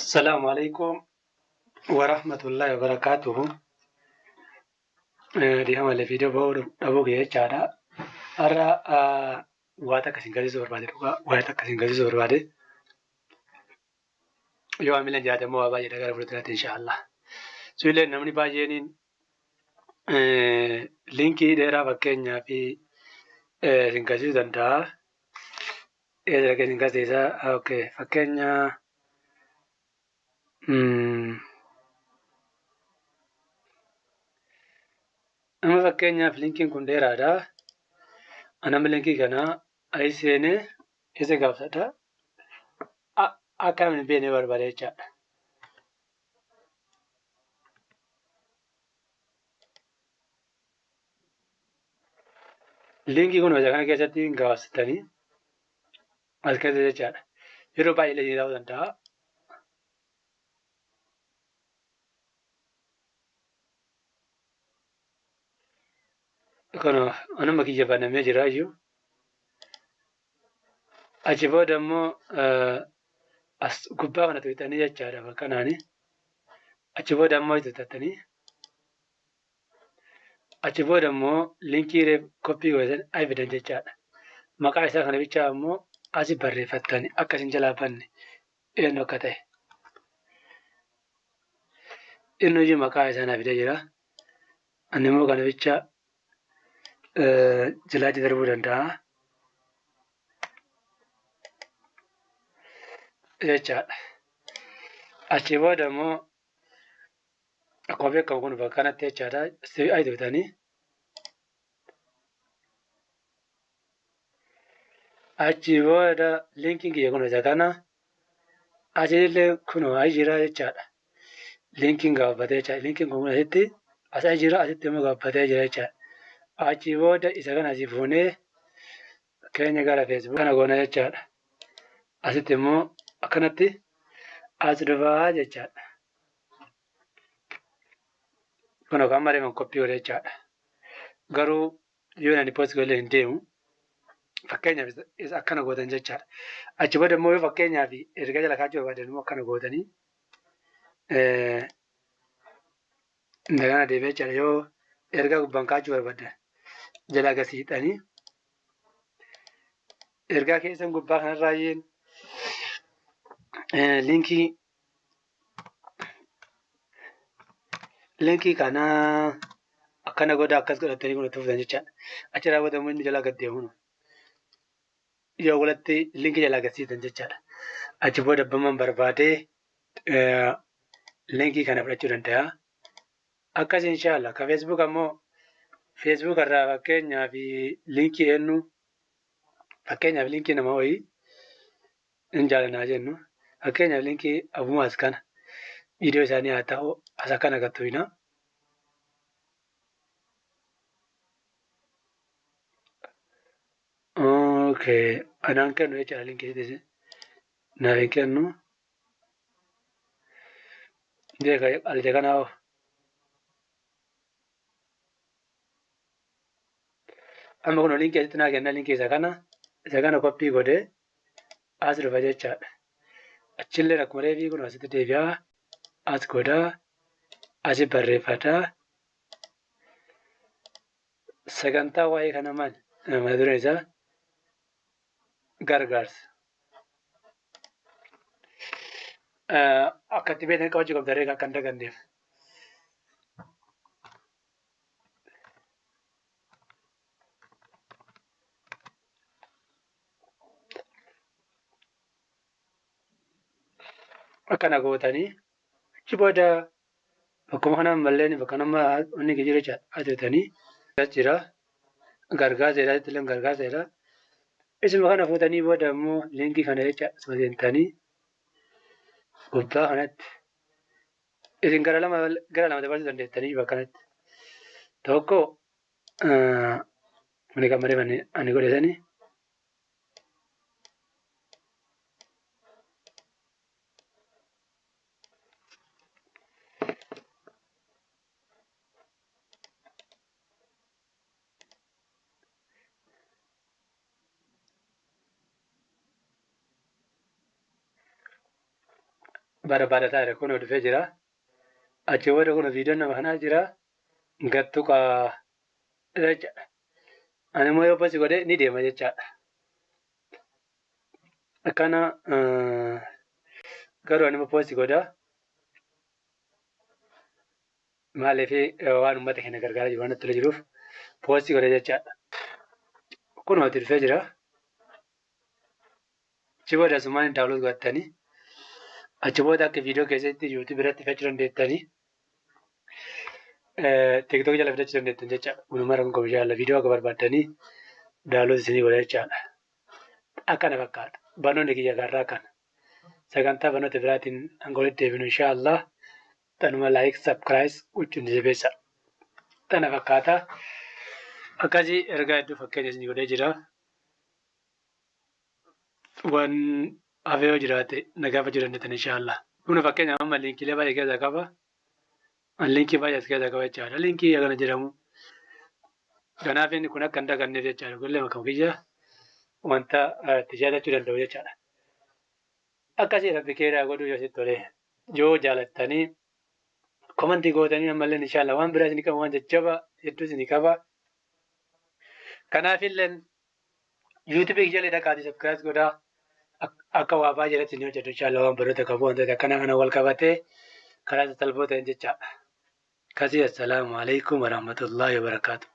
Assalaamu alaikum warahmatullahi wabarakaatuhu. Dhiifama illee viidiyoo bahuu dhabuu kiyya jechaadha. Har'a waa takka isin garsiisuu barbaade dhugaa waa takka isin garsiisuu barbaade. Yoo hamileen jiraate immoo waa baay'eedha gara fuulduraatti inshaallah. Suillee namni baay'een liinkii dheeraa fakkeenyaa fi isin garsiisuu danda'a. Eessa dhaqee isin garsiisa? Okay, fakkeenya amma fakkeenyaaf linkiin kun dheeraadha. Anama linkii kana ayi seenee isa gaafadha. Akka namni hin beekne barbaade jechaadha. Linkii kun isa kana keessatti gabaabsitanii as keessa jechaadha. Yeroo baay'ee illee ta'uu danda'a. Kun anuma kiyya banamee jira iyyuu. Achi booda immoo as gubbaa kana tuqxanii jechaadha bakka kanaani. Achi booda immoo tuqxattanii achi booda immoo linkii reef koppii godhatan ay fidan jechaadha. Maqaa isaa kana bichaa immoo asi barreeffattanii akka isin jalaa banne eenyu akka ta'e. Inni iyyuu maqaa isaa naa fidee jira. Ani immoo kana bichaa jalaatti darbuu danda'a jechaadha. Achi booda immoo akkuma beekamu kun bakka kanatti jechaadha. Ay tuqxanii achi booda linkiin kiyya kun isa kana achillee kunoo ay jira jechaadha. Linkiin gabaabbatee jechaadha. Linkiin kun asitti as ay jira asitti immoo gabaabbatee jira jechaadha. Achi booda isa kana asii fuunee keenya gara Facebook kana goona jechaadha. Asitti immoo akkanatti as dhufaa jechaadha. Kun kan malee koppii godhe jechaadha. Garuu yoo ani post godhe hin deemu. Fakkeenyaaf isa akkana gootan jechaadha. Achi booda immoo yoo fakkeenyaaf erga jala kaachuu barbaadan immoo akkana gootanii indagana deebi'ee jechaadha. Yoo ergaa gubbaan kaachuu barbaadan jala agarsiisanii ergaa keessan gubbaa kanarraa linkii linkii kana akkana godha akkas godhatanii kun itti fuftan jechaadha. Achi raawwatamu inni jalaa gad deemu yoo walatti linkii jalaa agarsiisan jechaadha. Achi booda abbummaan barbaadee linkii kana fudhachuu danda'a. Akkas inshaallah ka Facebook ammoo Facebook irraa fakkeenyaaf linkii eenyu fakkeenyaaf linkii nama wayii hin jaalanaa jennu fakkeenyaaf linkii abumaas kana viidiyoo isaanii haa ta'u as akkana gattuina. Okay, anaan kennu jechaadha linkii isitti naaf hin kennu. Beeka alja kanaa of. Amma kun linkii asitti naa kenna linkii isa kana koppii godhee as dhufa jechaadha. Achillee akkuma reefii kun asitti deebi'aa as godhaa asi barreeffataa sagantaa waa'ee kana maal mata dureen isaa gargaarsa. Akka itti beektan qabachuu qabda reekaa akka hin daganneef. Akkana gootanii achi booda bakkuma kana malleen bakka nama inni jiru jechaadha. Ajajatanii as jira. Gargaarsa jedha illee gargaarsa jedha. Isuma kana fuutanii booda immoo linkii kana jecha asuma seentanii gubbaa kanatti isin gara lama dabarsuu dandeettanii bakka kanatti. Tokko kuni kan malee ani godhe sani Barbaadataa jira, kun dhufee jira. Achi booda kun viidiyoon nama kanaa jira. Gad tuqaa jechaadha. Ani immoo yoo post godhe ni deema jechaadha. Akkana garuu ani immoo post godha. Maaliif waan uummata keenya gargaaraa jiru waan natti tolee jiruuf post godhe jechaadha. Kunuma dhufee jira. Achi booda asumaan download godhattanii achi booda akka viidiyoo keessatti YouTube irratti fidachuu dandeettanii, TikTok jala fidachuu dandeettan jechaadha. Walumaa rakkoon qabu inshallah, viidiyoo akka barbaaddanii download isinii godha jechaadha. Akkana fakkaata. Barnoonni kiyya garraa kana. Sagantaa barnoota biraatiin hanga walitti deebinu inshallah. Tanuma like, subscribe gochuun jabeessa. Tana fakkaata. Akkasii ergaa hedduu fakkeenya isinii godhee jira. Waan hafee yoo jiraate na gaafachuu dandeettan inshallah. Kun fakkeenya amma liinkiilee baay'ee keessaa qaba. Liinkii baay'ee as keessaa qaba jechaadha. Liinkii akkana jedhamu. Kanaaf inni kun akka hin daganneef jechaadha. Kunillee makama kiyya wanta itti jaallachuu danda'u jechaadha. Akkasii rabbi keeraa godhuu yoo sitti tole, yoo jaalattanii comment gootanii, ammallee inshallah waan biraa isin qaba, waan jajjaba hedduu isin qaba. Kanaaf illee YouTube jala dhaqaatii subscribe godhaa, akka waa baay'ee irratti ni hojjetu inshallah, waan baroota qabu wantoota akkana kana wal qabatee karaa sasalphoo ta'een jechaadha. Kasii, assalaamu alaikum warahmatullahi wabarakaatu.